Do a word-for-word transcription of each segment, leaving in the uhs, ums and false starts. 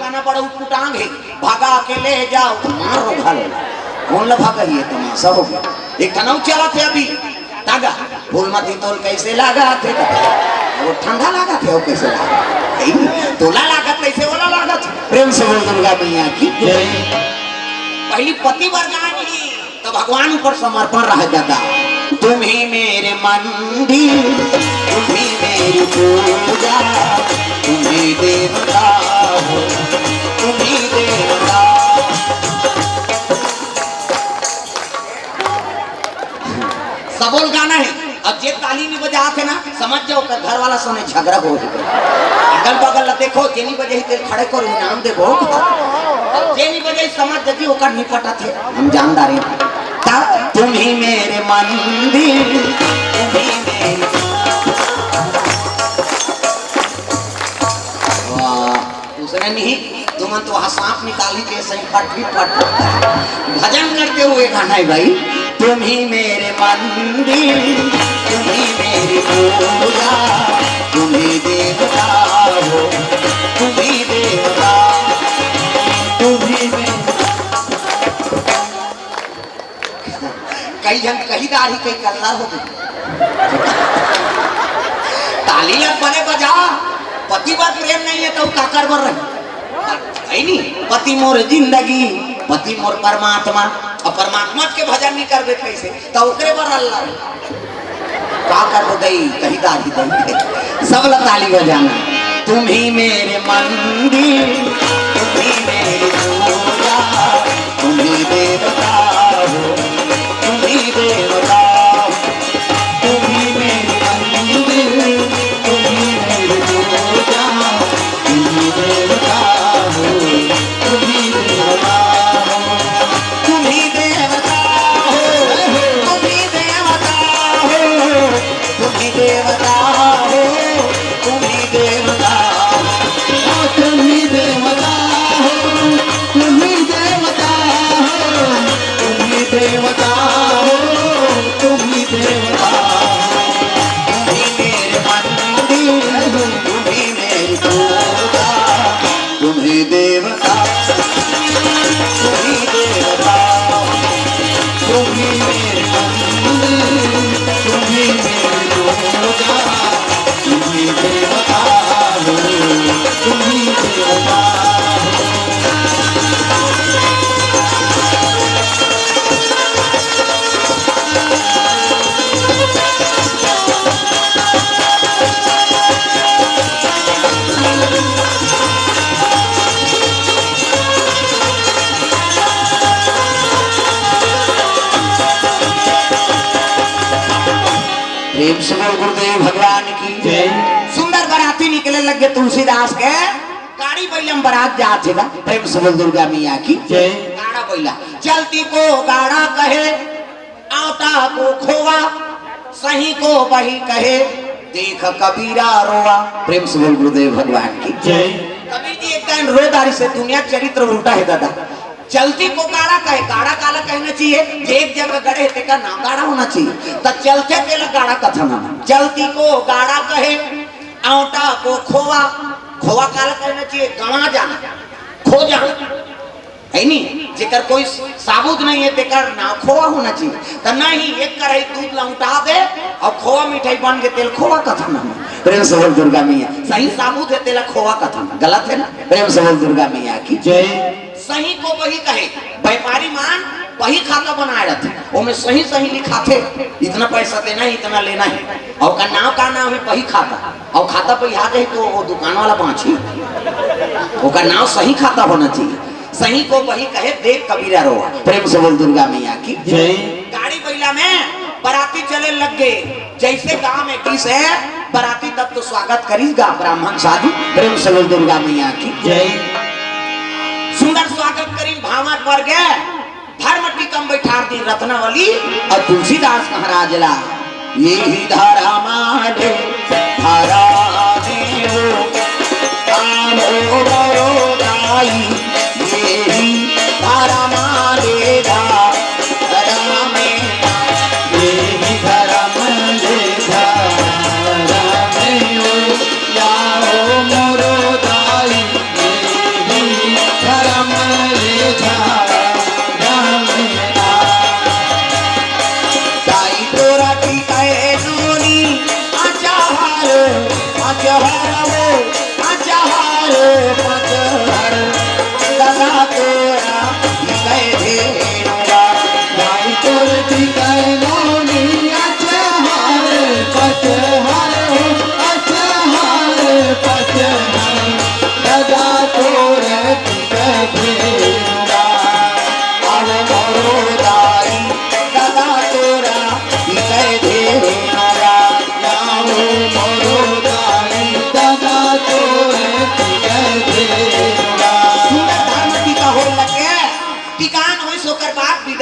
गाना बड़ा उटपुटांग हे, भगा के ले जाव, मारो घलो। कौन ला भगा, ये तमाशा हो गया। एक ठन अउ चलत हे अभी, तागा, फूल मती तोल कैसे लागत हे, वो ठंडा लागत हे, वो कैसे लागत हे? तोला लागत कैसे, ओला लागत? प्रेम से बोल दुर्गा मैया की जय। पहली पति वरदान ली, तो भगवान ऊपर समर्पण रह जाता। तुम ही मेरे मंदिर, तुम ही मेरी पूजा, तुम ही देवता हो, तुम ही देवता। सबोल गाना हे। अब जे ताली नहीं बजात हे ना, समझ जाव, ओकर घर वाला सने झगड़ा हो हे। अगल बगल ला देखो, जे नहीं बजे हे, तेल खड़े करो, इनाम देबो। जे नहीं बजे हे, समझ जाव, ओकर नहीं पटत हे। हम जानदार हैं। तब तुम ही मेरे मंदिर, तुम ही मेरे, वाह, दूसरे नहीं, तुमन तो वहाँ सांप निकाली के सही फट फट फट। भजन करते हुए गाना हे भाई। तुम ही मेरे मंदिर, तुम ही मेरी पूजा, तुम ही देवता हो, तुम ही देवता, तुम ही मेरी कई झन कही दाढ़ी कई कल्लर हो गई। ताली ला बने बजा, पति बर प्रेम नहीं हे तो काकर बर रही? हे नहीं, पति मोर जिंदगी, पति मोर परमात्मा। अब परमात्मा के भजन नहीं करबे कैसे? तो ओकरे बर अल्लाह। का कर हो गई, कही दाढ़ी दे। सब ला ताली बजाना। तुम ही मेरे मंदिर, तुम ही मेरी पूजा, तुम ही देवता हो, तुम ही देवता हो, तुम ही मेरे मंदिर, तुम ही मेरी पूजा, तुम ही देवता हो, तुम ही देवता हो, तुम ही देवता हो, तुम ही देवता हो, तुम ही देवता हो, तुम ही देवता हो, तुम ही देवता हो, तुम ही देवता हो, तुम ही देवता हो, तुम ही देवता हो। तुम ही मेरे मंदिर, तुम ही मेरी पूजा, तुम ही देवता, तुम ही देवता, तुम ही मेरे मंदिर, तुम ही मेरी पूजा, तुम ही देवता हो, तुम ही देवता हो। प्रेम से बोल गुरुदेव भगवान की जय। सुंदर बराती निकले लगे तुलसीदास के, गाड़ी बैला में बरात जात हे गा। प्रेम से बोल दुर्गा मैया की जय। गाड़ा बैला, चलती को गाड़ा कहे, आटा को खोवा, सही को बही कहे, देख कबीरा रोवा। प्रेम से बोल गुरुदेव भगवान की जय। कबीर जी एक दिन रो डारिस हे, दुनिया चरित्र उल्टा हे दादा। चलती को गाड़ा कहे, गाड़ा काला कहना चाहिए, जे एक जगह गड़े हे, तेका नाम गाड़ा होना चाहिए। त चलथे तेला गाड़ा कथन हे। चलती को गाड़ा कहे, आटा को खोवा, खोवा काला कहना चाहिए, गंवा जाना, खो जाना। हे नहीं, जेकर कोई साबुत नहीं हे, तेकर नाम खोवा होना चाहिए। त नहीं, एक कढ़ाई दूध ला उठा दे अउ खोवा मिठाई बन के तेला खोवा कथन हे। प्रेम से बोल दुर्गा मैया, सही साबुत हे, तेला खोवा कथन, गलत हे ना? प्रेम से बोल दुर्गा मैया की जय। सही को बही कहे, व्यापारी मन बही खाता बनाए रथे, ओमे सही सही लिखाथे, इतना पैसा देना हे, इतना लेना हे, अउ ओकर नाम का नाम हे बही खाता, अउ खाता पे आ जाए तो वो दुकान वाला बांची, ओकर नाम सही खाता होना चाहिए। सही को बही कहे, देख कबीरा रोवा। प्रेम से बोल दुर्गा मैया की जय। गाड़ी बैला में बराती चले लग गे, जैसे गांव में किस हे बराती तब तो स्वागत करिस गा ब्राह्मण साधु। प्रेम से बोल दुर्गा मैया की जय। सुंदर स्वागत करिन, भांवर पर गे धर्म टीका म बैठार दिन रत्नावली अउ तुलसीदास महाराज ला। ये ही धर्म आले धरा देवो, कामो बरो दाई, ये ही धर्म आले धरा में, ये ही धर्म आले धरा में ओ, या ओ मोरो दाई, ये ही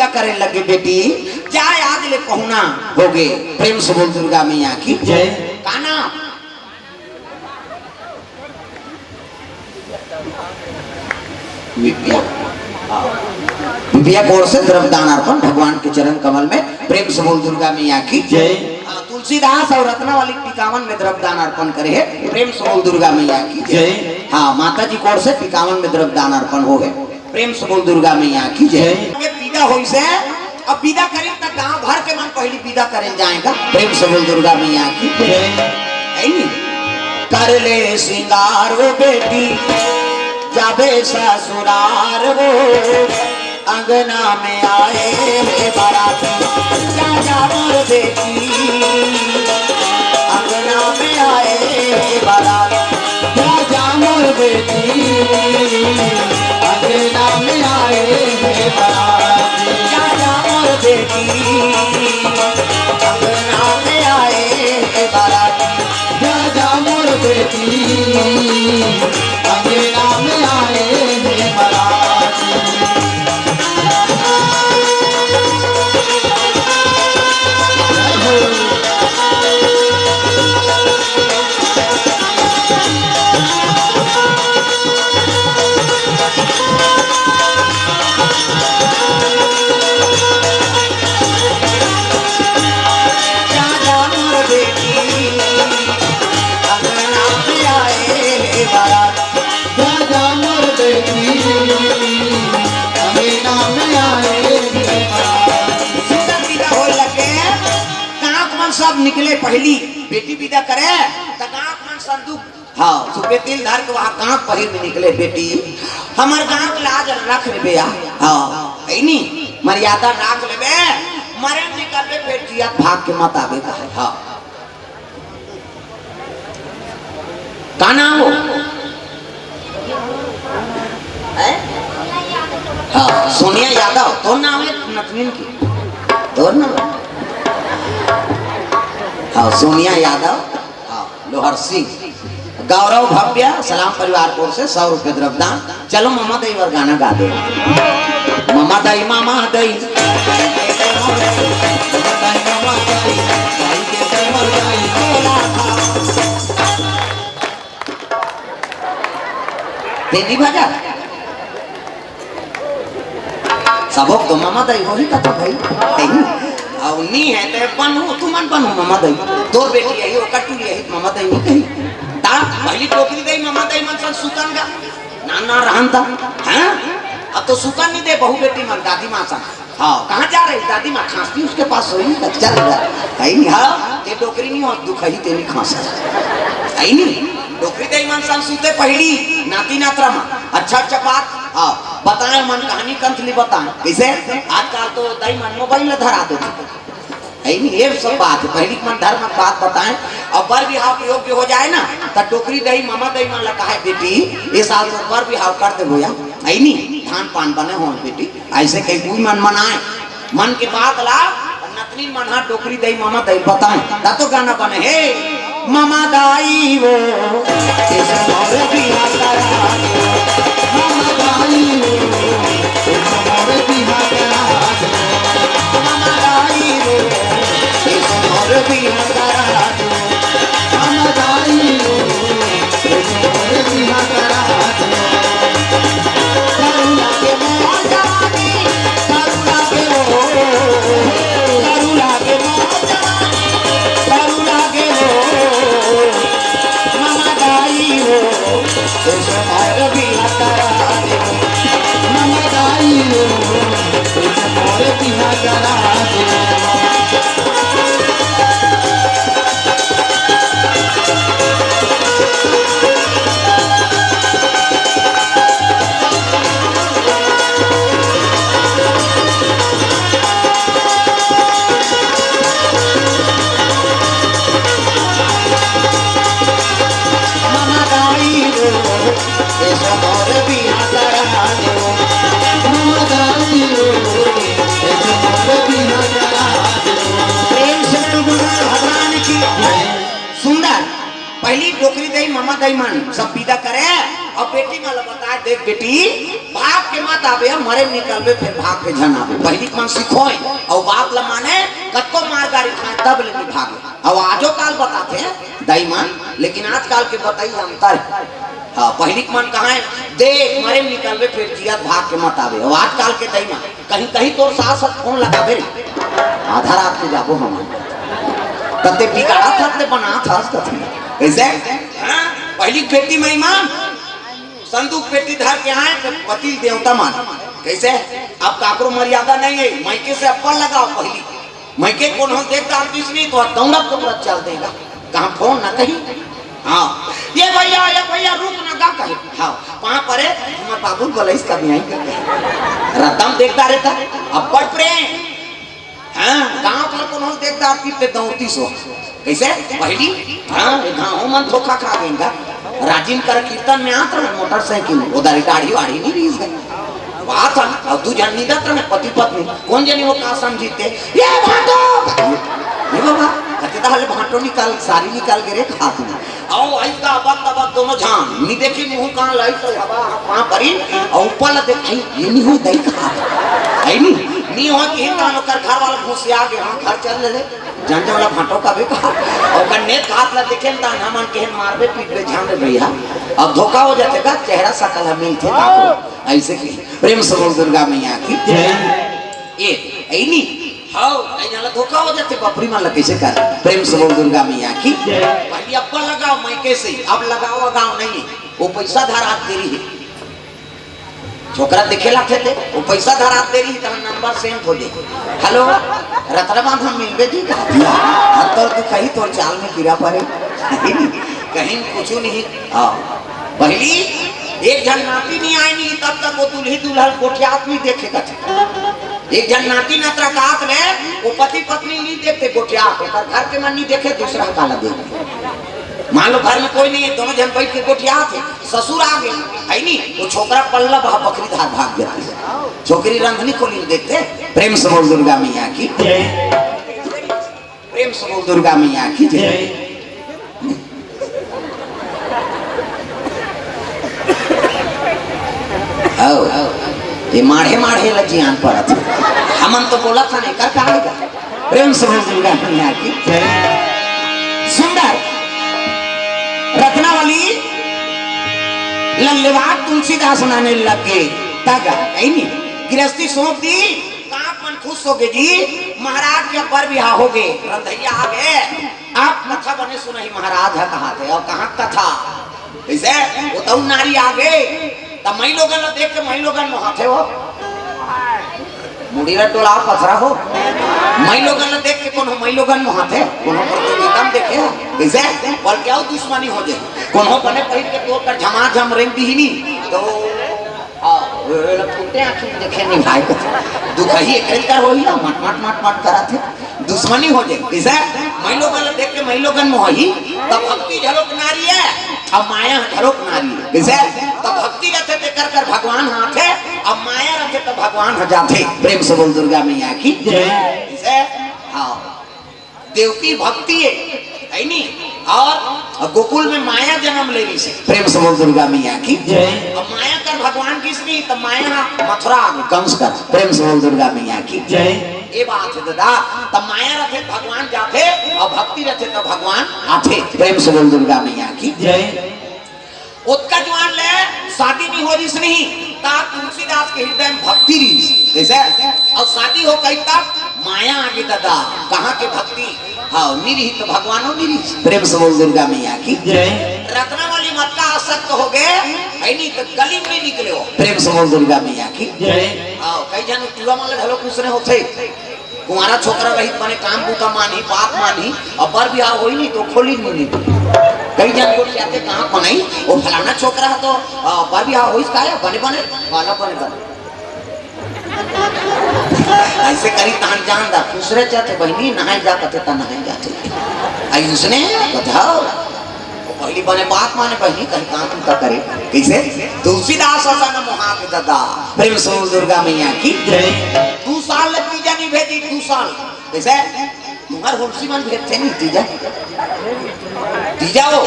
करे लगे बेटी, जाय आज ले पहुना होगे। प्रेम से बोल दुर्गा मैया की जय। का नाम? बिबिया। हाँ। बिबिया की ओर से द्रव्य दान अर्पण भगवान के चरण कमल में। प्रेम से बोल दुर्गा मैया की जय। हाँ, तुलसीदास और रत्नावली पिकावन में द्रव्य दान अर्पण करे हे। प्रेम से बोल दुर्गा मैया की जय। जय। हाँ, माता जी की ओर से पिकावन में द्रव्य दान अर्पण होगे। प्रेम से बोल दुर्गा मैया की जय। जय। ये विदा होइस हे, अब विदा करें त गांव भर के मन पहली विदा करें जाएगा। प्रेम से बोल दुर्गा मैया की जय। है नी? कर ले श्रृंगार ओ बेटी, जाबे ससुरार ओ, अंगना में आए हे बाराती, जा जा मोर बेटी, अंगना में आए हे बाराती। जा जा मोर बेटी, अंगना में आए हे बाराती। जा जा मोर बेटी, अंगना में आए हे बाराती। जा जा मोर बेटी, अंगना में आए हे बाराती। सुंदर विदा होए लगे, गांव के मन सब निकले पहली बेटी विदा करे, त गांव के मन संदूक, हाँ, सुपे तिल धर के वहाँ गांव पहिर में निकले बेटी, हमर गांव के लाज रख लेबे आ, हाँ, है नी, मर्यादा रख लेबे, मरे निकलबे बेटी, अब भाग के मत आबे कहे, हाँ। का नाम हो? हैं? हाँ, सोनिया यादव, तोर नाम है नतनीन की? तोर नाम? हाँ, सोनिया यादव, हाँ, लोहर सिंह। गौरव भव्य, सलाम परिवार की ओर से सौ रुपये द्रव्यदान। चलो ममा दई बर गाना गा दे। ममा दई, ममा दई। तेली भजा। सबो तो ममा दई होही कथा भाई। तेली। अउ नी है ते बनहू, तुमन बनहू ममा दई। तोर बेटी यही, ओकर टूरी यही, ममा दई नी कही। ता पहली डोकरी दई ममा दई मन संग सुतन गा। नान नान रहन ता, हैं? अब तो सुतन नी दे, बहू बेटी मन, दादी माँ सन। हाँ, कहाँ जा रही दादी माँ? खांसती उसके पास सोई, चल जा। है नी, हाँ, ते डोकरी नी हो, दुखही ते नी खांस। है नी, डोकरी दई मन संग सुते पहली, नाती नातरा मन। अच्छा अच्छा बात, हाँ, बताए मन कहानी कंथली बताए। कैसे? आजकल तो दई मन मोबाइल में धरा देते। है नी, ये सब बात है। पहली के मन धर्म के बात बताए, और बर बिहाव के योग्य हो जाए ना, तो डोकरी दई, ममा दई मन ला कहे, "बेटी, ये साल तो बर बिहाव कर दे भैया, है नी, धान पान बने हो बेटी।" ऐसे कहीं कोई मन मनाए, मन के बात ला, नतनी मन हा डोकरी दई, ममा दई बताए, तब तो गाना बने, हे, ममा दाई वो, इस मोर बिहा करा दो। ममा दाई वो, इस मोर बिहा करा दो। ममा दाई वो, इस मोर बिहा करा दो। ममा दाई वो, इस मोर बिहा करा दो। दारू लागे मोर जवानी, दारू लागे वो, दारू लागे मोर जवानी, दारू लागे वो। ममा दाई वो, इस मोर बिहा करा दे। ममा दाई वो, इस मोर बिहा करा दे। प्रेम से बोल गुरु भगवान की। सुंदर, पहली डोकरी दई, ममा दई मन सब विदा करे, और बेटी मन ला बताए, देख बेटी, भाग के मत आबे, मरे निकलबे, फेर भाग के झन आबे। पहिली के मन सिखोय, अउ बात ल माने, कतको मार गारी खाय, तब ले नइ भागे। अउ आजो काल बताथे, दाई मन, लेकिन आजकाल के बताई अंतर हे। हाँ, पहिली के मन कहाय, देख, मरे निकलबे, फेर जियत भाग के मत आबे। अउ आजकाल के दाई मन, कहीं, कहीं तोर सास ह फोन लगाबे रे, आधा रात के जाबो हमन। तब ते बिगाड़त हस, ते बनात हस कथी। कइसे? हाँ? पहिली बेटी महिमान, संदूक पेटी धर के आय, त पति ल देवता माने। कइसे? अब काकरो मर्यादा नइ हे, मइके से अब्बड़ लगाव पहिली। मइके कोनो देख डारतिस नहीं, त दौड़त दौड़त चल देगा। कहाँ फोन न कहीं। हाँ, ये भइया, ये भइया, रुक ना गा कहे। हाँ, पाँव परे, हमर बाबू ल बलइस कभी आई। रद्दा म देख डारे त, अब्बड़ प्रेम। हाँ, गाँव भर कोनो देख डारतिस ते दौड़तिस हो। कइसे? पहिली? हाँ, ये गाँव मन धोखा खा गेन गा। राजिम कर कीर्तन में आत रहे मोटरसाइकिल, ओ दारी दाढ़ी वाढ़ी नइ रिहिस गा। बात हे, अउ दू झन निंदत रहे पति पत्नी, कोन जनी ओ का समझिस ते, "ये भांटो!" "ये बाबा, कते दहाले भांटो निकल, सारी निकल गे रे खात में।" अउ अइस का अबक तबक दोनों झन, नइ देखिस मुहूँ कान ल, अइस हवा, पाँव परी, अउ ऊपर ल देख, "आई, ये नइ होय दाई का?" हे नी? नइ होय कि हिंदा ओकर घर वाला घुसिया गे, हाँ, घर चल ले ले। जन जन ला भांटो कबे कहा। अउ ओकर नेत हाथ ला देखे न, त हमन केहेन मारबे, पीटबे, झन रे भइया। अब धोखा हो जाथे गा, चेहरा सकल ह मिलथे का? अइसे कही। प्रेम से बोल दुर्गा मैया की। जय। ए, अइनी। हव, अइ झन ला धोखा हो जाथे, बपरी मन ला कइसे कर? प्रेम से बोल दुर्गा मैया की। जय। पहिली अब्बड़ लगाव, मइके से, अब लगाव, अगाव नइ हे। ओ पइसा धरात देरी हे। छोकरा देखे ला थे ते, ओ पइसा धरात देरी, त नंबर सेंड हो जाही। हेलो, रतनबांध म मिलबे जी का? हम तोर दुखही, तोर चाल में कीरा परे। कहीं कुछू नहीं। हाँ। पहिली एक झन नाती नइ आय नहीं, तब तक ओ दुलही दुलहा ल गोठियात नइ देखे कथे। एक झन नाती नतरा कात ले, ओ पति पत्नी नइ देखते गोठियात, ओकर घर के मन नइ देखे, दूसरा काला देखे। मान लो घर में कोई नहीं हे, दोनों झन बइठ के गोठियात हे, ससुर आ गे, हे नी? ओ छोकरा पल्ला बहा बकरी धार भाग जाथे। छोकरी रंधनी खोली ल देखथे। प्रेम से बोल दुर्गा मैया की। जय। प्रेम से बोल दुर्गा मैया की। जय। जय। हव, हव। ये माढ़े माढ़े ल जियान परत हे। हमन तो बोलत हन, एकर का हे गा? प्रेम से बोल दुर्गा मैया की। जय। सुंदर। रत्नावली ल लेवा तुलसीदास नाने लग गे। त गा, हे नी? गिरस्ती सौंप दी, त आप मन खुश हो गे जी। महाराज के बर बिहाव हो गे, रंधइया आ गे। आप कथा बने सुनही महाराज ह कहाथे, अउ कहाँ कथा? कइसे? ओ तहु नारी आ गे, त मइलोगन ल देख के मइलोगन मोहाथे हो। मुड़ी ल डोला पथरा हो। मइलोगन ल देख के कोनो मइलोगन मोहाथे, कोनो प्रतियोगिता म देखे हो? कइसे? बल्कि अउ दुश्मनी हो जाही। कोनो बने पहिर के तोर कर झमाझम रेंग दिही नी, त हाँ, ए, ए, फूटे आँखी में देखे नहीं भाई। दुखही एकरे कर होही ना, मट, मट, मट, मट करत हे। दुश्मनी हो जाही। कइसे? मइलोगन ल देख के मइलोगन मोहाही, त भक्ति घलोक नारी हे, अउ माया घलोक नारी हे। कइसे? त भक्ति रथे तेकर कर भगवान ह आथे, अउ माया रथे त भगवान ह जाथे। प्रेम से बोल दुर्गा मैया की। जय। कइसे? हाँ। देवकी भक्ति हे, हे नी? अउ गोकुल में माया जनम ले रिहिसे। प्रेम से बोल दुर्गा मैया की। जय। अब माया कर भगवान किस नी, त माया ह मथुरा आ गे, कंस कर। प्रेम से बोल दुर्गा मैया की। जय। ए बात हे दादा, त माया रथे त भगवान जाथे, अउ भक्ति रथे त भगवान आथे। प्रेम से बोल दुर्गा मैया की। जय। ओतका जुवार ले शादी नइ हो रिहिस नहीं, त तुलसीदास के हृदय में भक्ति रिहिस। कइसे? अउ शादी हो गई तब माया आ गे दादा, कहाँ के भक्ति? हाँ, नइ रिहिस त भगवानो नइ रिहिस। प्रेम से बोल दुर्गा मैया की। जय। रत्नावली मत का आसक्त हो गे, हे नी त गली में नइ निकले हो। प्रेम से बोल दुर्गा मैया की। जय। हाँ, कई झन टूरा मन ल घलो कुछ नइ होथे। कुंवारा छोकरा रही, बने काम बूता मानही, बात मानही, अउ बर बिहाव होही नहीं त खोली नहीं, नहीं। कई झन गोठियाथे कहाँ बनाही, ओ फलाना छोकरा ह तो, अ, बर बिहाव होइस का या बने बने, वाला बने बने। अइसे करी तहन जान दा, दूसरे जाथे बहिनी, नहाय जा कथे त नहाय जाथे। अइसने बताव। पहिली बने बात माने, बहिनी कहीं काम बूता करे। कइसे? तुलसीदास असन मोहा के दादा। प्रेम से बोल दुर्गा मैया की। जय। दू साल ले तीजा नइ भेजी, दू साल। कइसे? तुम्हर होलसी मन भेजथे नहीं तीजा। तीजा हो।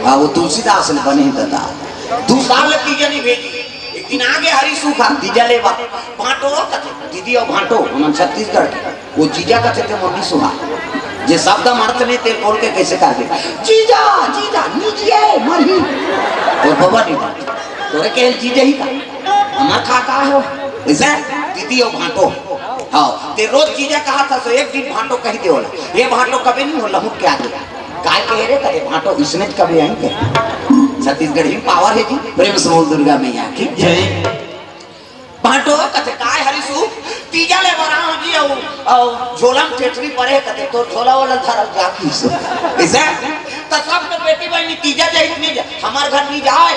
हाँ, ओ तुलसीदास ले बने दादा। दू साल ले तीजा नइ भेजी। एक दिन आगे हरी सुख हा, जीजा ले बर। भांटो कथे, दीदी अउ भांटो, हमन छत्तीसगढ़ के। वो जीजा कथे ते मोर नी सुहा। जे शब्द म अर्थ नहीं, तेल बोल के कैसे कर दे? जीजा, जीजा, नी जिए, मरही। तोर बबा नी बात। तोरे के जीजा ही का? हमर खा का हो? इसे दीदी अउ भांटो। हाँ, ते रोज जीजा कहा था, सो एक दिन भांटो कह दे होला। ये भांटो कभी नहीं हो, लहुट के आगे। काय कहे रे, कहे भांटो, इसने कभी आएंगे? छत्तीसगढ़ी पावर है जी। प्रेम से बोल दुर्गा मैया की। जय। भांटो कथे, "काय हरी सुख, तीजा ले बर आंव जी, अउ, अउ झोला म ठेठरी परे," कथे, "तोर झोला वाला धरल जा किस।" इसे त सब के बेटी बहिनी तीजा जाई नी जा, हमर घर नी जाए।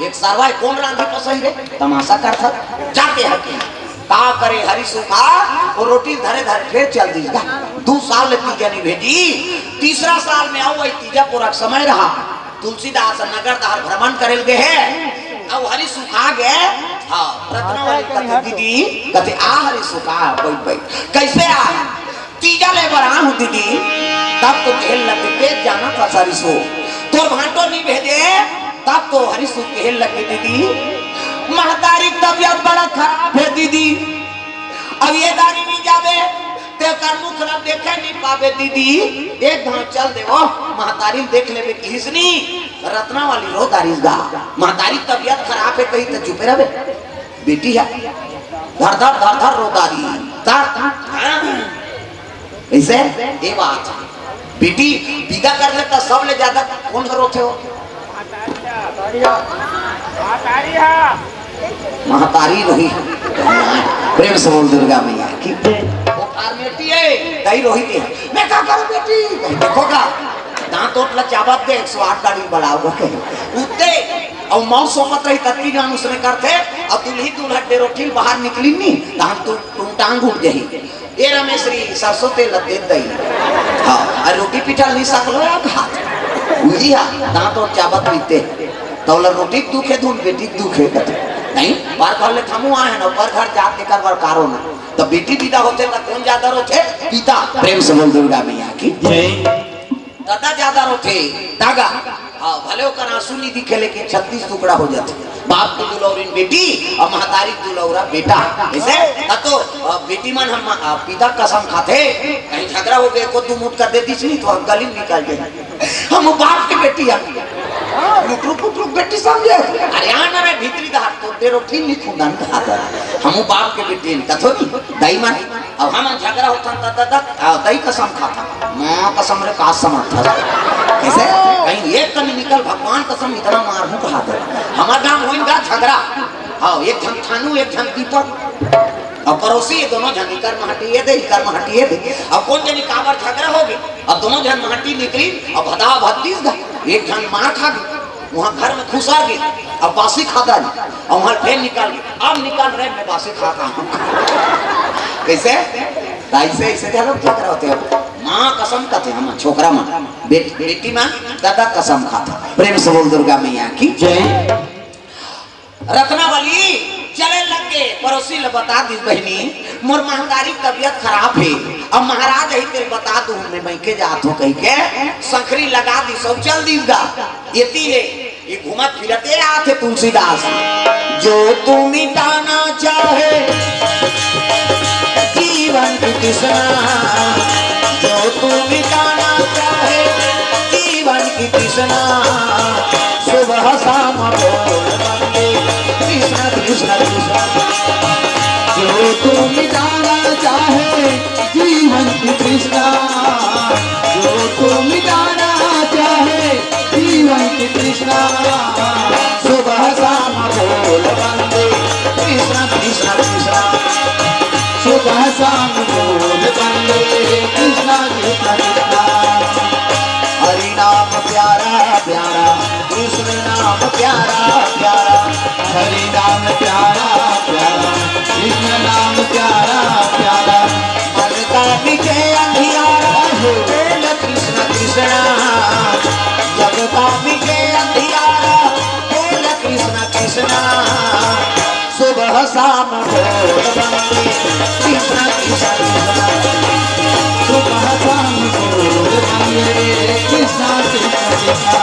एक सरवा हे, कोन रांधी पसई रे, तमाशा करथस, जाके हकी। का करे हरी सुखा, वो रोटी धरे धरे फेर चल दिस गा। दू साल ले तीजा नी भेजी, तीसरा साल में अउ वही तीजा पोरा के समय रहा। तुलसीदास नगर डहर भ्रमण करे ल गे हे, अउ हरी सुखा गे। हाँ, रत्नावली कथे, "दीदी," कथे, "आ हरी सुखा, बैठ, बैठ।" "कैसे आ?" "तीजा ले बर आहूं दीदी, तब तो कहे लगे तें जानथस हरी सुख, तोर भांटो नी भेजे, तब तो हरी सुख कहे लगे दीदी, महतारी के तबियत बड़ा खराब हे दीदी, अब ये दारी नी जाबे, तें ओकर मुख ला देखे नी पाबे दीदी, एक घांव चल देवो, महतारी ल देख लेबे किहिस नी।" रत्नावली रो डारिस गा, महतारी के तबियत खराब हे कही त चुपे रहबे। बेटी हे, धर धर धर धर रो डारी। ता, हाँ। ऐसे ये बात हे। बेटी विदा कर दे त सबले ज्यादा कोन ह रोथे हो? महतारी रोही। प्रेम से बोल दुर्गा मैया की। वो फार्मेटी हे, दई रोही के। "मैं का करूं बेटी?" देखो का, दांत ओट ला चाबत दे, एक सौ आठ गाड़ी बुलाओ के। उते, अउ मौत सोपत रही, तत्ती जान उसने करथे, अउ दुल्ही दुल्हन डेरोठिल बाहर निकली नी, तहन तू टूंटांग उठ जाही। "ए रमेश री, सरसों तेल दे दई।" हाँ, अरे रोटी पीठा नी सकलो या भात। उही हा, दांत ओट चाबत पीते। तौला रोटी के दुखे धुन, बेटी के दुखे कथे। नहीं, पर घर ले थमू आए ना, पर घर जात के कर बर कारो ना। त बेटी विदा होथे त कोन ज्यादा रोथे? पिता। प्रेम से बोल दुर्गा मैया की। जय। ददा ज्यादा रोथे, दागा। हाँ, भले ओकर आंसू नी दिखे, लेकिन छत्तीस टुकड़ा हो जाथे। बाप के दुलौरिन बेटी अउ महतारी के दुलौरा बेटा। ऐसे? त तो, अ, बेटी मन हम, अ, पिता कसम खाथे, कहीं झगड़ा हो गे, एको दू मुठ कर दे दिस नी, त हम गली में निकल जाए। हम बाप के बेटी हम। लुटरू पुटरू बेटी समझे? अरे आना रे भीतरी डहर, तोर डेरोठिल नी खुंदन कहा था। हम बाप के बेटी हन, कथो नी, दाई मन। अब हमन झगड़ा होथन त, त, त, आ, दाई कसम खाता। माँ कसम रे, का समझ था? कैसे? कहीं एक कनी निकल, भगवान कसम, इतना मार हूँ कहा था। हमार गांव होइन गा झगड़ा। हाँ, एक झन थानू, एक झन दीपक। अउ पड़ोसी ये दोनों झन इकर महटी ये दे, इकर महटी ये दे। अब कोन जनी काबर झगड़ा हो गे, अब दोनों झन महटी निकली, अब भदा भद दिस गा। एक झन मार खा गे, उहाँ घर में खुसर गे, अब बासी खाता नी, अउ उहाँ फेर निकल गे, अब निकल रे, मैं बासी खा खा। कैसे? ऐसे, ऐसे झगड़ा होथे हो। माँ कसम खाथे, हम छोकरा मन, बे-, बेटी मन ददा कसम खाता। प्रेम से बोल दुर्गा मैया की जय। रत्नावली चले लग के पड़ोसी ल बता दिस, "बहिनी, मोर महतारी के तबियत खराब हे, अब महाराज ही तेल बता दू, मैं मइके जात हूँ," कहि के संखरी लगा दिस अउ चल दिस गा। एती ले ये घूमत फिरत ये आथे तुलसीदास, जो तू मिटाना चाहे जीवन की तृष्णा, जो तू मिटाना चाहे जीवन की तृष्णा, सुबह शाम बोल वंदे कृष्ण कृष्ण कृष्ण। जो तू मिटाना चाहे जीवन की तृष्णा, जो तू मिटाना चाहे जीवन की तृष्णा, सुबह शाम बोल वंदे कृष्ण कृष्ण कृष्ण। सुबह शाम बोल वंदे कृष्ण कृष्ण कृष्ण। हरि नाम प्यारा प्यारा, कृष्ण नाम प्यारा प्यारा। हरि नाम प्यारा प्यारा, कृष्ण नाम प्यारा प्यारा। मन का मिटे अंधियारा, बोल कृष्ण कृष्ण। जग का मिटे अंधियारा, बोल कृष्ण कृष्ण। सुबह शाम बोल वंदे कृष्ण कृष्ण कृष्ण। सुबह शाम बोल वंदे कृष्ण कृष्ण कृष्ण।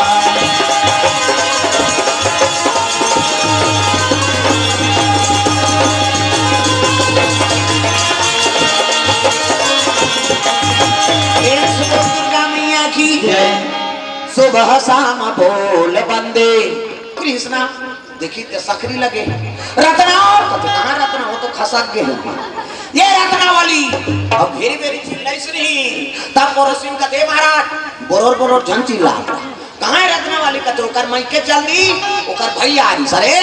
श्याम बोल बंदे। कृष्णा, देखी ते सकरी लगे। रतना, कहाँ रतना, वो तो खसक गए। ये रतना वाली, अब घेरी बेरी चिल्लाइस नहीं, तब पड़ोसी में कहते, "महाराज, बरोर बरोर झन चिल्ला।" कहाँ है रतना वाली? कहते, "ओकर मइके चल दी, ओकर भैया आ रही।" सरे,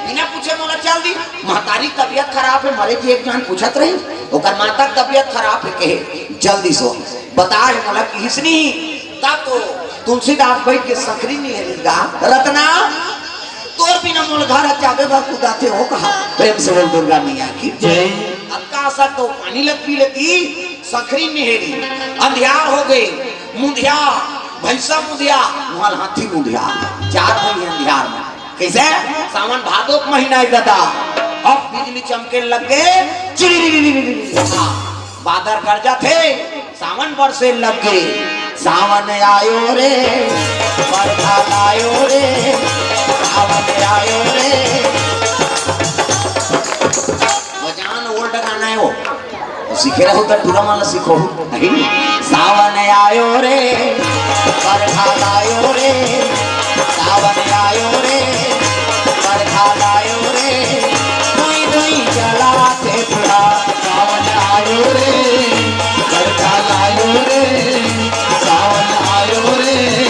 बिना पूछे मोला चल दी। महतारी तबियत खराब है, मरे जी एक जान पूछत रही, ओकर माता के तबियत खराब है, कहे, "जल्दी सो, बता है मोला किसनी।" तब तो तुलसीदास बैठ के सकरी नहीं है गा, "रतना, तोर बिना मोल घर जाबे बर कुदाथे हो कहा।" प्रेम से बोल दुर्गा मैया की जय। अब का असर तो पानी लग पी लेती, सकरी निहेरी, अंधियार हो गए, मुंधिया, भैंसा मुंधिया, वहां हाथी मुंधिया, चार भई अंधियार में। कैसे? सावन भादो के महीना है दादा, अब बिजली चमके लग गए, चिरी, बादर गरजा थे, सावन बरसे लग गए, सावन आयो रे, बरखा आयो रे, सावन आयो रे। वो जान ओल्ड गाना है वो। सीखे रहो तो टूरा माला सीखो। नहीं? सावन आयो रे, बरखा आयो रे, सावन आयो रे, बरखा आयो रे, दुई दुई चला थे फुहार। सावन आयो रे, बरखा आयो रे, सावन आयो रे,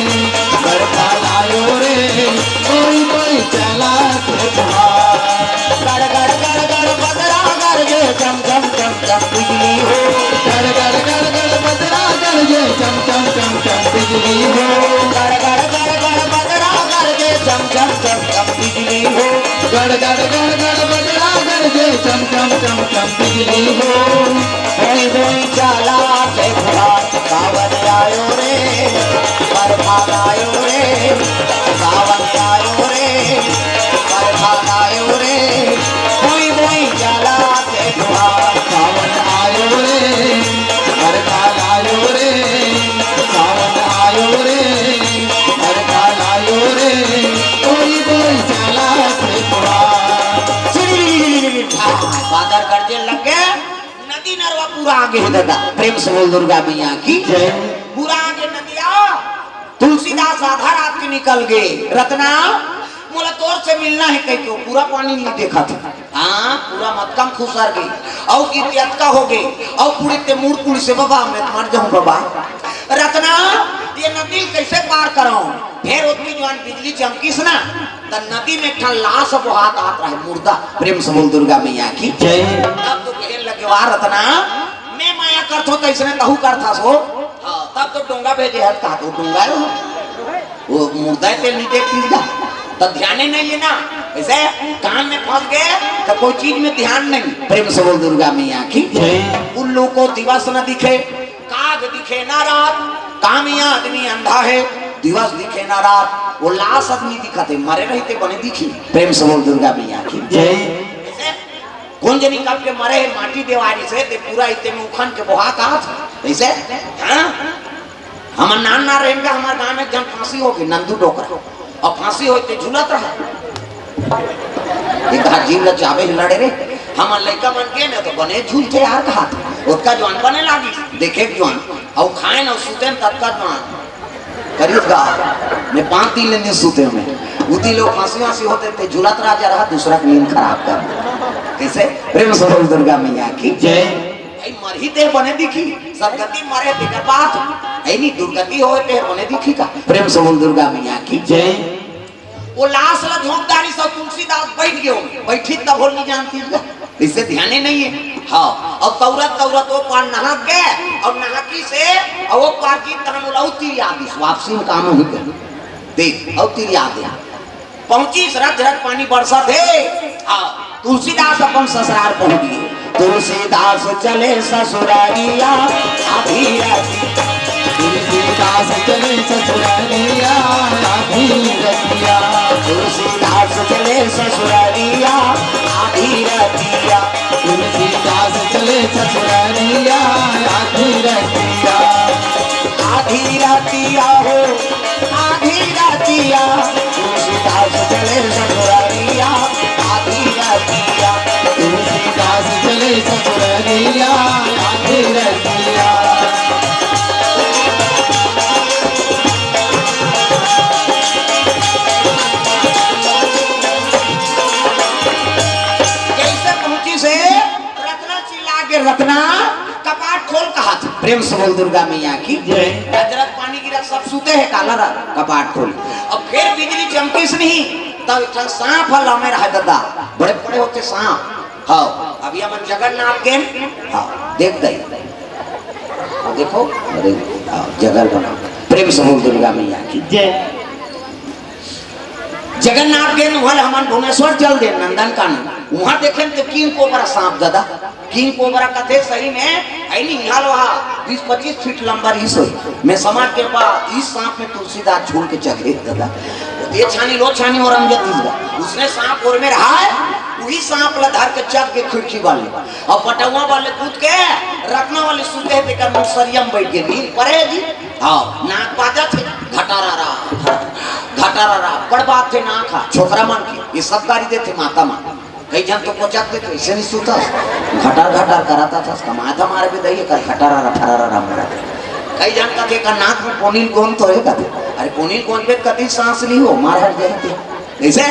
बरखा आयो रे, कोई कोई चला थे फुहार। गड़ गड़ गड़ गड़ बदरा गरजे, चम चम चम चम बिजली हो। गड़ गड़ गड़ गड़ बदरा गरजे, चम चम चम चम बिजली हो। गड़ गड़ गड़ गड़ बदरा गरजे, चम चम चम चम बिजली हो। गड़ गड़ गड़ गड़ बदरा गरजे, चम चम चम चम बिजली हो। बोई बोई चाला के फुहार, सावन आयो रे, बरखा आयो रे, सावन आयो रे, बरखा आयो रे, बोई बोई चाला के फुहार। सावन आयो रे, बरखा आयो रे, सावन आयो रे, बरखा आयो रे, कोई कोई चाला के फुहार। बादर गरजे लग गए, नदी नरवा पूरा आगे है दादा। प्रेम से बोल दुर्गा मैया की जय। पूरा आगे नदिया। तुलसीदास आधा रात के निकल गए, "रतना, मोला तोर से मिलना है," कह के पूरा पानी नहीं देखा था। हाँ, पूरा मटका म खुसर गई, अउ कि अतका हो गई, अउ पूरी ते मुड़ कुड़ी से, "बाबा, मैं तो मर जाऊं बाबा।" रतना, ये नदी कैसे पार कराऊं? फिर उतनी जवान बिजली चमकीस ना, त नदी में एक ठन लाश बोहात आत रहे, मुर्दा। प्रेम से बोल दुर्गा मैया की जय। तब तो कहे लगे, "वाह रतना, मैं माया करथो त इसने तहू करथस हो।" हाँ, तब तो डोंगा भेजे हत कहा, तो डोंगा हो। वो मुर्दा है, तेल नहीं देखती जा। तब ध्यान ही नहीं है ना, ऐसे काम में फंस गए तो कोई चीज में ध्यान नहीं। प्रेम से बोल दुर्गा मैया की जय। उल्लू को दिवस न दिखे, काग दिखे ना रात, कामी आदमी अंधा है, दिवस दिखे ना रात, वो लाश आदमी दिखते, मरे रहते बने दिखी। प्रेम से बोल दुर्गा मैया की जय। ऐसे कौन जनी कब के मरे है, माटी देवारी से, ते पूरा इते में उखन के बोहा का था। ऐसे? हाँ? हमर नान ना रहेन का, हमर गांव में एक झन फांसी हो गई, नंदू डोकरा। अउ फांसी होय ते झूलत रहा। एक हाथ जीव ल चाबे लड़े रे। हमर लइका मन के न तो बने झूलथे यार, कहा था। ओतका जवान बने लागी, देखे के जवान। अउ खाए न सुते न ततका जवान। करियो का? मैं पांच दिन ले नहीं सुते मैं। उती लोग फांसी वांसी होते ते झूलत राजा रहा, दूसरा के नींद खराब कर। कैसे? प्रेम से बोल दुर्गा मैया की जय। भाई, मरही ते बने दिखी, सदगति मरे तेकर बात। ऐ नी दुर्गति होय ते बने दिखी का? प्रेम से बोल दुर्गा मैया की जय। वो लाश ला झोंक डारी सब, तुलसीदास बैठ गयो, बैठी तब होल नहीं जानती है, इससे ध्यान ही नहीं है। हाँ, अब तौरत तौरत वो पार नहा के, और नहाकी से, और वो पार की तहन उलाऊ तीर याद इस वापसी में काम हुई गए। देख, और तीर याद है। पहुंची, रज रज पानी बरसत हे। हाँ, तुलसीदास अपन ससुरार पहुंच गए। तुलसीदास चले ससुरारिया आधी राती। तुलसीदास चले ससुरारिया आधी रतिया। तुलसीदास चले ससुरारिया आधी रतिया। तुलसीदास चले ससुरारिया आधी रतिया। आधी रतिया हो, आधी रतिया, तुलसीदास चले ससुरारिया, आधी रतिया। तुलसीदास चले ससुरारिया, आधी रतिया। रतना, कपाट खोल कहा था। प्रेम से बोल दुर्गा मैया की जय। अजरक पानी गिरत, सब सूते हे काला रा, कपाट खोल। अब फिर बिजली चमकिस नहीं, तब एक ठन सांप ह लामे रहा दादा, बड़े बड़े होते सांप। हाँ, अभी हमन जगन्नाथ गेन, हाँ, देख दई। हाँ, देखो, अरे, हाँ, जगल बना। प्रेम से बोल दुर्गा मैया की जय। जगन्नाथ गेन, उहाँ ले हमन भुवनेश्वर चल देन, नंदनकानन। उहाँ देखेन त किंग कोबरा सांप दादा। किंग कोबरा कथे सही में, है नी, निहाल वहा बीस पच्चीस फीट लंबा रहिस होही। मैं समझ के बा, इस सांप में तुलसीदास झूल के चघे दादा। ये छानी लो छानी और हम जतीस बा। उसने सांप ओर में रहा है, वही सांप ला धर के चघ के खिड़की वाले। और पटौवा वाले कूद के रतना वाली सुते तेकर मुसरिया में बैठ गए, नींद पड़े जी। हाँ, नाक बाजा थे, घटारा रा, घटारा रा, बड़ बात थे नाक हा, छोकरा मन के, ये सब गारी देथे माता मन। कई झन तो कोचक देथे, ऐसे नहीं सुतस, घटार घटार कराता था, कमाए था मारे भी दई, कर घटारा रा, फरारा रा मारा। कई झन कथे का नाक में पोनील गोंद तो है कथे, अरे पोनील गोंद पे कति सांस ली हो, मार हट जाए थे। ऐसे?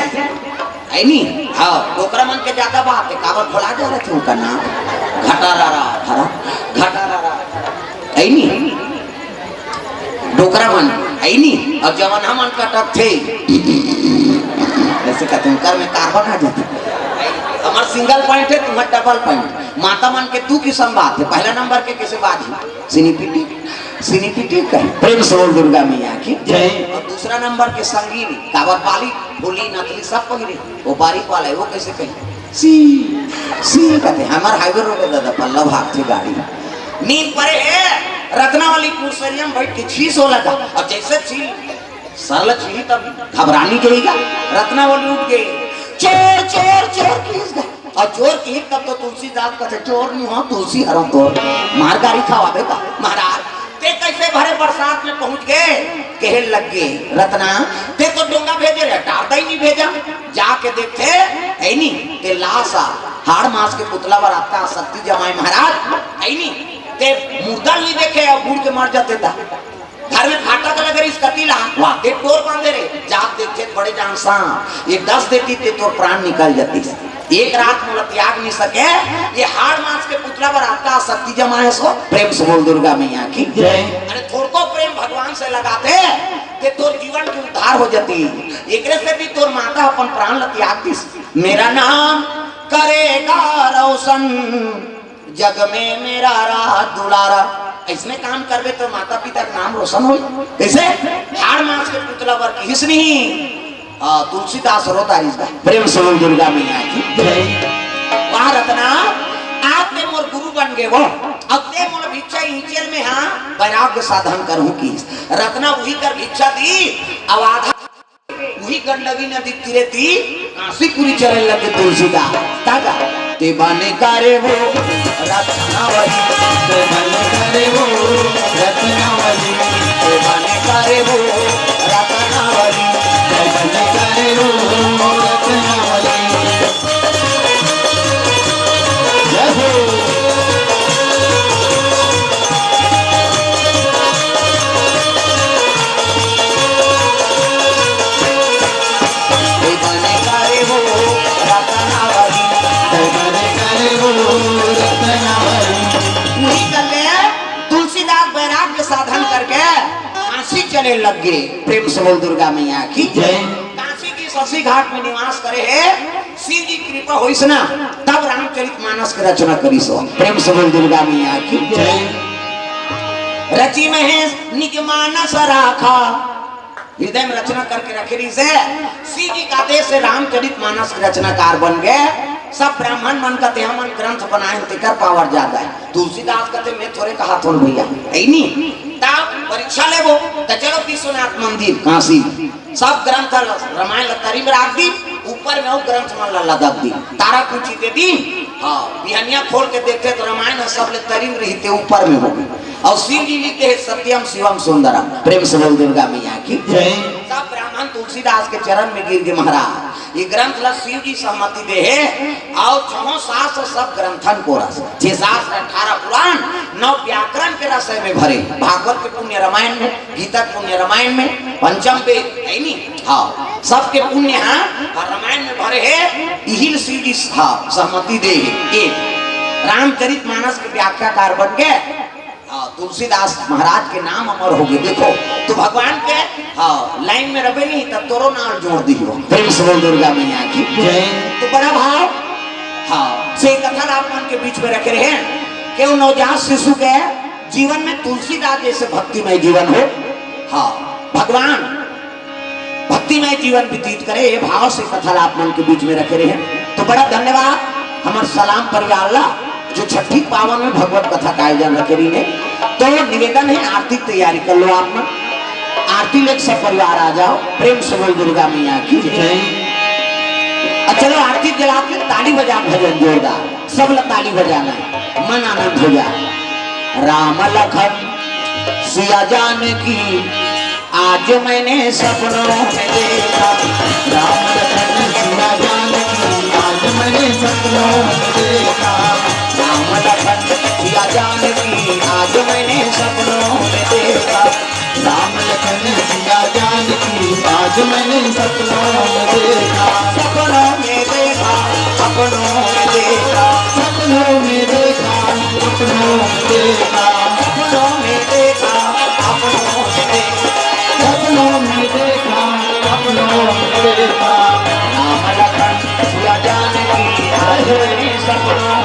है नी? हाँ, डोकरा मन के ज्यादा बात है, काबर भुला जा रहे थे उनका नाम। घटारा रा, फरा, घटारा रा, है नी? डोकरा मन, है नी? और जवन हमन कटक थे, ऐसे कहते हैं, कर में कार्बन आ जाते। हमार सिंगल पॉइंट है, तुम्हार डबल पॉइंट। माता मन के दू किस्म बात है। पहला नंबर के कैसे बात है? सिनी पिटी, सिनी पिटी कहे। प्रेम से बोल दुर्गा मैया की जय। और दूसरा नंबर के संगीनी, काबर बाली, फूली, नथली सब पहिरे। वो बारीक वाला है, वो कैसे कहे? सी, सी कहते। हमार हाईवे रोड है दादा, पल्ला भाग थे गाड़ी। नींद पड़े है, रत्नावली कुर्सरिया में बैठ के छीस हो लगा। और जैसे छील, सरल छीली तब घबरानी गई का? रत्नावली उठ गई, चोर, चोर, चोर किहिस गा। और चोर किहिस तब तो तुलसीदास कहते, चोर नहीं हो, तुलसी हरो तोर। मार गारी खावा बेटा, महाराज। ते कैसे भरे बरसात में पहुंच गए? कहे लग गए, रतना, ते तो डोंगा भेजे रहे, डारदा ही नहीं भेजा। जाके देखते, है नहीं, ते लाश आ, हाड़ मांस के पुतला बर आता, शक्ति जमाए महाराज, है नहीं, ते मुर्दा नहीं देखे, अब बूढ़ के मर जाते था। घर में फाटक लगे रहिस कति ला, वाह। एक डोर बांधे रहे, जात देखते बड़े जान सांप, ये डस देती ते तोर प्राण निकल जाती। एक रात मोला त्याग नहीं सके, ये हाड़ मांस के पुतला बर आता शक्ति जमाए सो। प्रेम से बोल दुर्गा मैया की जय। अरे थोड़को प्रेम भगवान से लगाते, ते तोर जीवन की उद्धार हो जाती। एकरे से भी तोर माता अपन प्राण ला त्याग दिस। मेरा नाम करेगा रोशन, जग में मेरा रहा दुलारा। ऐसने काम करबे तो माता पिता के नाम रोशन होई। कैसे? हाड़ मांस के पुतला बर किहिस नहीं। आ, तुलसीदास रोता रिस बा। प्रेम से बोल दुर्गा मैया की जय। वाह रतना, आप ते मोर गुरु बन गए वो। अब ते मोर भिक्षा इंचेल में हाँ वैराग्य साधन करूँ किहिस। रतना वही कर भिक्षा दी, अब आधा वही गंडवी नदी तीरे ती काशीपुरी चले लगे तुलसीदास। ताजा। ते बने करे वो रत्नावली, ते बने करे वो रत्नावली, ते बने करे वो रत्नावली, ते बने करे वो रत्नावली। जय हो। वही कर ले, तुलसीदास वैराग्य साधन करके काशी चले लग गए। प्रेम से बोल दुर्गा मैया की जय। काशी की शशि घाट में निवास करे है। शिव जी कृपा होइस ना, तब रामचरित मानस के रचना करिस हो। प्रेम से बोल दुर्गा मैया की जय। रचि महेश निज मानस राखा, हृदय में रचना करके रखे रहिस हे। शिव जी के आदेश से रामचरित मानस के रचनाकार बन गए। सब ब्राह्मण मन कहते हमन ग्रंथ बनाए, तेकर पावर ज्यादा है। तुलसीदास कहते मैं थोड़े कहा थोड़ भैया, है नी। तब परीक्षा लेबो तो चलो विश्वनाथ मंदिर काशी, सब ग्रंथ ल-, रामायण ल तरी में राख दी, ऊपर में वो ग्रंथ मन ल लदक दी, तारा कुची दे दी। हाँ, बिहनिया खोल के देखते तो रामायण ह सब ले तरी में रहिते ऊपर में हो गई। और शिव जी लिखते हैं सत्यम शिवम सुंदरम। प्रेम से बोल दुर्गा मैया की जय। सब ब्राह्मण तुलसीदास के चरण में गिर गए, महाराज ये ग्रंथ ला शिव जी सहमति दे है। और छहों शास्त्र सब ग्रंथन को रस, छह शास्त्र अठारह पुराण नौ व्याकरण के रस में भरे, भागवत के पुण्य रामायण में, गीता के पुण्य रामायण में, पंचम वेद है नी, हाँ, सबके पुण्य हाँ, और रामायण में भरे है, इहिल शिव जी हाँ, सहमति दे है। एक रामचरित मानस के व्याख्याकार बन के, हाँ, तुलसीदास महाराज के नाम अमर हो गए। देखो, तू भगवान के, हाँ, लाइन में रहे नहीं, तब तोरो नाम जोड़ दी हो। प्रेम से बोल दुर्गा मैया की जय। तो बड़ा भाव, हाँ, से कथा आप मन के बीच में रखे रहे। क्यों नवजात शिशु के जीवन में तुलसीदास जैसे भक्तिमय जीवन हो। हाँ, भगवान भक्तिमय जीवन व्यतीत करे, ये भाव से कथा ला आप मन के बीच में रखे रहे। तो बड़ा धन्यवाद हमर सलाम परिवार ला, जो छठी पावन में भगवत कथा का आयोजन रखे रही ने। तो निवेदन है, आरती की तैयारी कर लो आप मन। आरती लेके सब परिवार आ जाओ। प्रेम से बोल दुर्गा मैया की जय। जय। अब चलो आरती जला के ताली बजा, भजन जोरदार, सब ला ताली बजाना है, मन आनंद हो जाए। राम लखन सिया जानकी आज मैंने सपनों में देखा। राम लखन सिया जानकी आज मैंने सपनों में देखा। राम लखन सिया जानकी आज मैंने सपनों में देखा। राम लखन सिया जानकी आज मैंने सपनों में देखा। सपनों में देखा, सपनों में देखा। सपनों में देखा, सपनों में देखा। सपनों में देखा, सपनों में देखा। सपनों में देखा, सपनों में देखा। राम लखन सिया जानकी आज मैंने सपनों